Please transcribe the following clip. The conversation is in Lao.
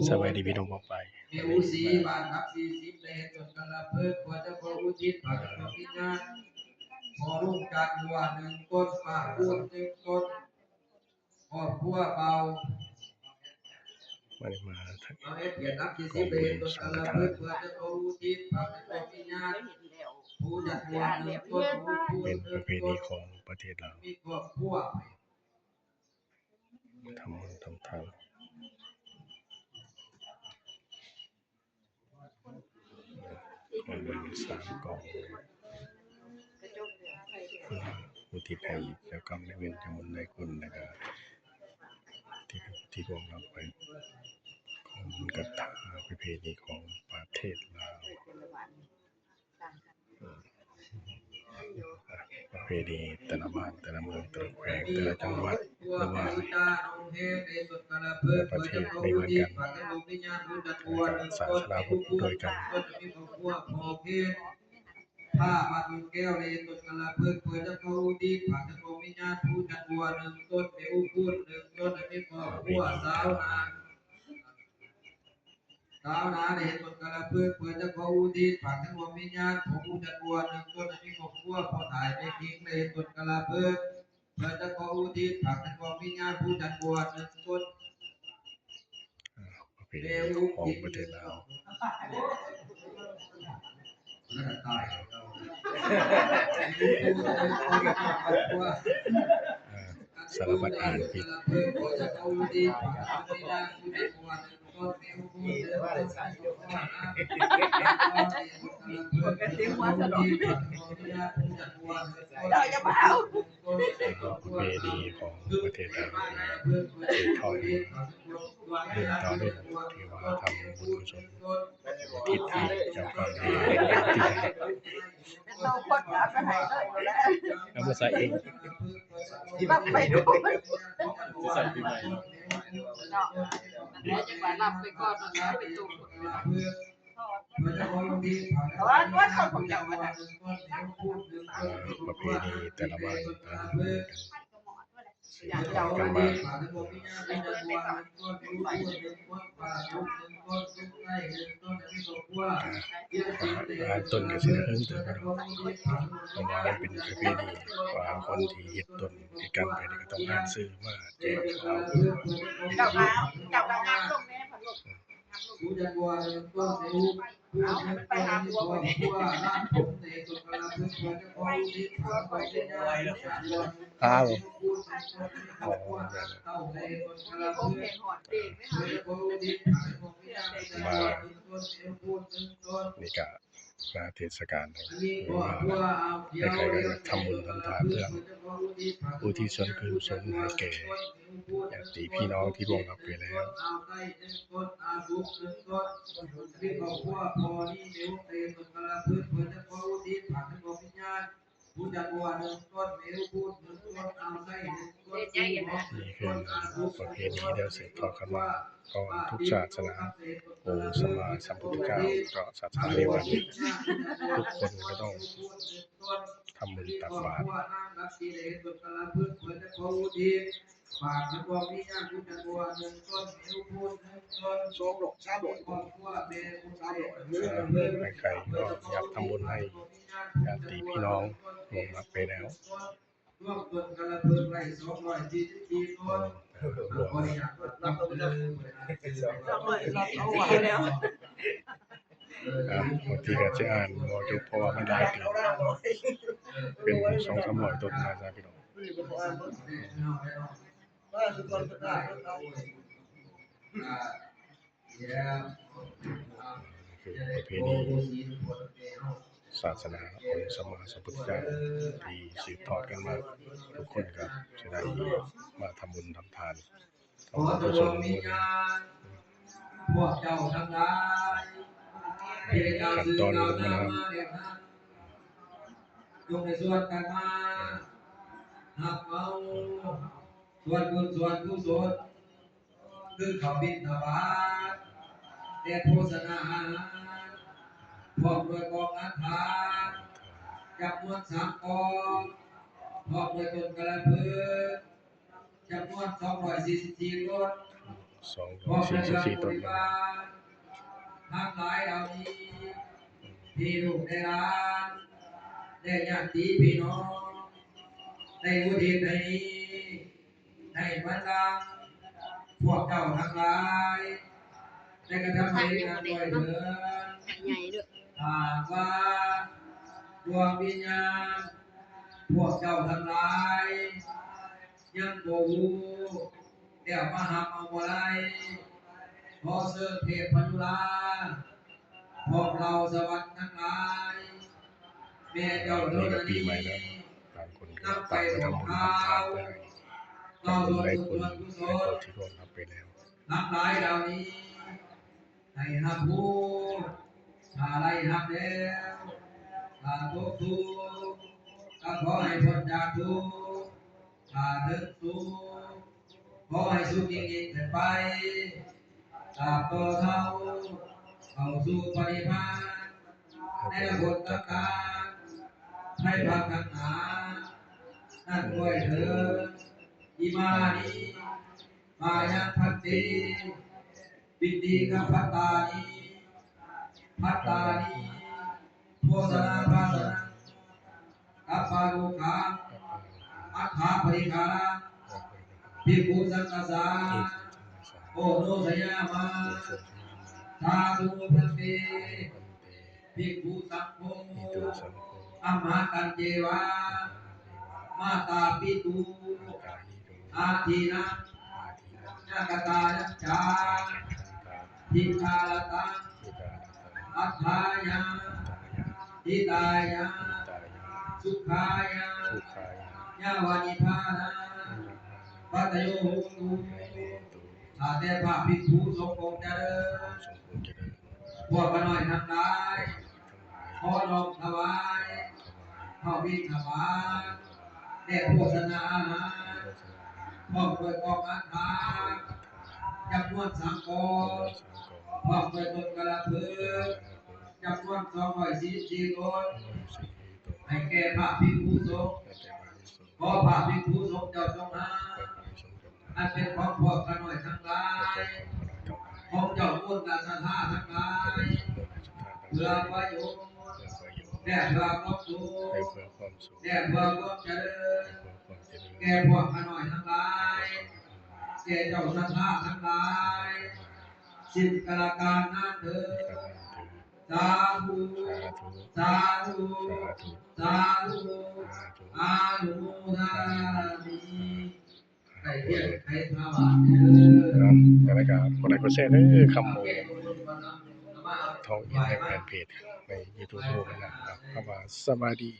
ສະບາຍດີພີ່ນ້ອງປ້ອງປາຍ ແມ່ອູສີ ບ້ານຫຼັກສີ່ສິບ ໄດ້ເຮັດຕົ້ນກາລະພຶກ ເພື່ອຈະຂໍອຸທິດພະດວງວິນຍານພໍ່ລຸງຈັນຫົວໜຶ່ງຕົ້ນ ປ້າຄູນໜຶ່ງຕົ້ນ ຄອບຄົວເບົາ ມາ ມາ ເບົາເອັດ ບ້ານຫຼັກສີ່ສິບ ໄດ້ເຮັດຕົ້ນກາລະພຶກ ເພື່ອຈະຂໍອຸທິດພະດວງວິນຍານຜູ້ຈັນຫົວໜຶ່ງຕົ້ນ ເປັນປະເພນີຂອງປະເທດລາວ ມີຄອບຄົວ ທຳບຸນທຳທານ ຂອງເບິ່ງສາມກອງ ອຸທິດໃຫ້ເຈົ້າກຳນາຍເວນເຈົ້າບຸນນາຍຄຸນ ແລ້ວກະທີ່ ທີ່ລ່ວງລັບໄປ ຂອງບຸນກັດຖາປະເພນີຂອງປະເທດລາວ. ປະເພນີແຕ່ລະບ້ານ ແຕ່ລະເມືອງ ແຕ່ລະແຂວງ ແຕ່ລະຈັງຫວັດ ຫຼືວ່າແຕ່ລະປະເທດບໍ່ເໝືອນກັນ ແຕ່ກະສາສະໜາພຸດດ້ວຍກັນ. ພາບ້ານດອນແກ້ວ ໄດ້ເຮັດຕົ້ນກາລະພຶກ ເພື່ອຈະຂໍອຸທິດພະດວງວິນຍານຜູ້ຈັນຫົວໜຶ່ງຕົ້ນ ແມ່ອູຄູນໜຶ່ງຕົ້ນ ແລະມີຄອບຄົວຊາວນາ ຊາວນາໄດ້ເຮັດຕົ້ນກາລະພຶກ ເພື່ອຈະຂໍອຸທິດພະດວງວິນຍານຂອງຜູ້ຈັນບົວໜຶ່ງຕົນ ໃຫ້ມີຄອບຄົວ. ພໍ່ຕາຍແມ່ຍິງໄດ້ເຮັດຕົ້ນກາລະພຶກ ເພື່ອຈະຂໍອຸທິດພະດວງວິນຍານຜູ້ຈັນບົວໜຶ່ງຕົນ. ອ່າ ປະເພນີຂອງປະເທດລາວ ອ່າ ສາລະພັດອ່ານຜິດ. ເຈົ້າຢ່າມາເອົາ ອ່າ ປະເພນີຂອງປະເທດລາວ ສືບທອດ ລຸ້ນຕໍ່ລຸ້ນ ຖືວ່າທຳບຸນກຸສົນ ອຸທິດໃຫ້ເຈົ້າກຳນາຍເວນທີ່ ເອົາມາໃສ່ເອງ ລັບໄປກ່ອນ ຊິໃສ່ປີໃໝ່ເນາະ ເນາະ ອັນນີ້ຈັ່ງວ່າລັບໄປກ່ອນ ມັນກໍເປັນໂຕ ອ່າ ປະເພນີແຕ່ລະບ້ານຕ່າງກັນ ສືບທອດກັນມາ ຫຼາຍຕົ້ນກໍຊິໄດ້ເຖິງເຕີບ ເພາະວ່າມັນເປັນປະເພນີ ວ່າຄົນທີ່ເຮັດຕົ້ນເຮັດກຳໄປນີ້ ກໍຕ້ອງອ່ານຊື່ມາແຈກເອົາ. ເຈົ້າງາມ ເຈົ້າງາມລົງແດ່ ເອົາໄປຫາຜົວ ເອົາ ອໍ ມາ ນີ້ກະ ໜ້າເທດສະການ ຫຼືວ່າໃຜໆກໍຢາກທຳບຸນທຳທານ ເພື່ອອຸທິດສ່ວນກຸສົນໃຫ້ແກ່ຍາດຕິພີ່ນ້ອງທີ່ລ່ວງລັບໄປແລ້ວ. ນີ້ຄືປະເພນີທີ່ສືບທອດກັນມາຂອງທຸກສາສະໜາ. ອົງສຳມາສຳພຸດທະເຈົ້າ ກໍສາສະໜາດຽວກັນ ທຸກຄົນກໍຕ້ອງທຳບຸນຕັກບາດ. ໃຜໆກໍຢາກທຳບຸນໃຫ້ຍາດຕິພີ່ນ້ອງລ່ວງລັບໄປແລ້ວ. ລວມຕົ້ນກາລະພຶກໄດ້ສອງຮ້ອຍສີ່ສິບສີ່ຕົ້ນ ເອີ ສອງຮ້ອຍສີ່ສິບສີ່ແລ້ວ ອ່າ ບາງທີກໍຈະອ່ານບໍ່ຈົບ ເພາະວ່າມັນຫຼາຍເຕີບ ເປັນສອງສາມຮ້ອຍຕົ້ນນະ ພີ່ນ້ອງ. ຄືປະເພນີສາສະໜາຂອງສຳມາສຳພຸດທະເຈົ້າທີ່ສືບທອດກັນມາ ທຸກຄົນກໍຈະໄດ້ມາທຳບຸນທຳທານ ທຳບຸນກຸສົນ ພວກເຈົ້າທັງຫຼາຍທີ່ໄດ້ກ່າວຊື່ກ່າວນາມມາແລ້ວນັ້ນ ຈົ່ງໄດ້ຊວນກັນມາຮັບເອົາ ສ່ວນບຸນສ່ວນກຸສົນ ຄືເຂົ້າບິນທະບາດ ແລະ ໂພຊະນາອາຫານ ພ້ອມດ້ວຍກອງອາຫານ ຈຳນວນສາມກອງ ພ້ອມດ້ວຍຕົ້ນກາລະພຶກ ຈຳນວນສອງຮ້ອຍສີ່ສິບສີ່ຕົ້ນ ສອງຮ້ອຍສີ່ສິບສີ່ຕົ້ນແລ້ວນະ. ທັງຫຼາຍເຫຼົ່ານີ້ ທີ່ລູກໄດ້ຫຼານ ແລະ ຍາດຕິພີ່ນ້ອງ ໄດ້ອຸທິດໃຫ້ນີ້ ໃຫ້ເໝືອນດັ່ງພວກເຈົ້າທັງຫຼາຍ ໄດ້ກະທຳເອງນັ້ນດ້ວຍເທີ້ນ. ໃຫຍ່ເດີ້. ຖ້າຫາກວ່າດວງວິນຍານພວກເຈົ້າທັງຫຼາຍ ຍັງບໍ່ຮູ້ ແລ້ວມາຮັບເອົາບໍ່ໄດ້ ຂໍເຊີນເທບພະນຸລາ ພວກເຫຼົ່າສະຫວັນທັງຫຼາຍ ແມ່ເຈົ້າທໍລະນີ ນຳໄປບອກກ່າວ ຕໍ່ສ່ວນບຸນສ່ວນກຸສົນ ທັງຫຼາຍເຫຼົ່ານີ້ ໃຫ້ຮັບຮູ້ ຖ້າໄດ້ຮັບແລ້ວ ຖ້າຕົກທຸກ ກໍຂໍໃຫ້ພົ້ນຈາກທຸກ ຖ້າເຖິງສຸກ ຂໍໃຫ້ສຸກຍິ່ງໆຂຶ້ນໄປ ຕາບຕໍ່ເທົ່າເຂົ້າສູ່ພະນິບພານ ໃນອະນາຄົດຕະການ ໃນພາກຂ້າງໜ້ານັ້ນດ້ວຍເທີ້ນ. ອິມານິ ມາຍັງ ພັນເຕ ວິນດີ ກັບພັດຕານິ ພັດຕານິ ໂພຊະນາພາຊະນະ ກັບປາໂລຄະ ອັດຖາປະລິຄາຣະ ພິກຂຸສັງຄະສາ ໂອໂນຊະຍາມາ ສາທຸ ພັນເຕ ພິກຂຸສັງໂຄ ອັມມະຫັດຕັນເຈວາ ມາຕາປິຕຸ ອາທີນະ ຍະກະຕາຍັນຈາ ທິຕາລະຕະ ອັດຖາຍະ ຫິຕາຍະ ສຸຂາຍະ ຍາວະນິບພານາ ປັດຕະໂຍໂຫຕຸ ຂ້າແຕ່ພະພິກຂຸສົງອົງຈະເລີນ ພວກຂ້ານ້ອຍທັງຫຼາຍ ຂໍນ້ອມຖວາຍ ພະບິນທະບາດ ແລະ ໂພຊະນາອາຫານ ພ້ອມດ້ວຍກອງອັດຖາ ຈຳນວນສາມກອງ ພ້ອມດ້ວຍຕົ້ນກາລະພຶກ ຈຳນວນສອງຮ້ອຍສີ່ສິບສີ່ຕົ້ນ ໃຫ້ແກ່ພະພິກຂຸສົງ ຂໍພະພິກຂຸສົງເຈົ້າຈົ່ງຮັບ ອັນເປັນຂອງພວກຂ້ານ້ອຍທັງຫຼາຍ ຂອງເຈົ້າມູນລະສັດທາທັງຫຼາຍ ເພື່ອປະໂຫຍດ ແລະ ເພື່ອຄວາມສຸກ ແລະ ເພື່ອຄວາມຈະເລີນ ແກ່ພວກຂ້ານ້ອຍທັງຫຼາຍ ແກ່ເຈົ້າສັດທາທັງຫຼາຍ ສິ້ນກາລະການນານເທີນ. ສາທຸ ສາທຸ ສາທຸ ອານຸໂມທາມິ ໃຫ້ພຽງໃຫ້ທາວາດເດີ. ເນາະ ຈັ່ງໃດກໍກົດໄລກົດແຊເດີ ຄຳໝູ່ທອງອິນໃນແຟນເພຈໃນຢູທູບນະ ຄຳວ່າສະບາຍດີ.